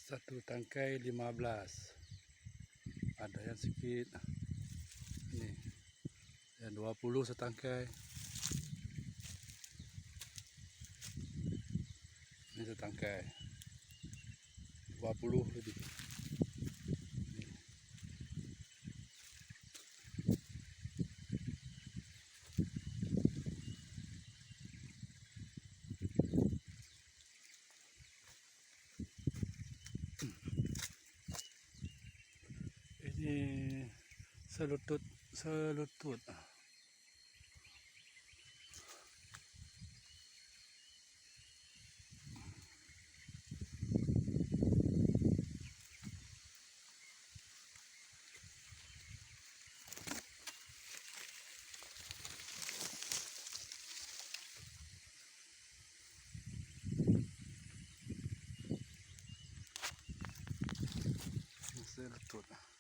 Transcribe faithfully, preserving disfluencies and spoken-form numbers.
Satu tangkai lima belas. Ada yang sikit. Ni. Yang dua puluh setangkai. Ni setangkai. Dua puluh lebih. Ni. Ini selutut, selutut. Selutut.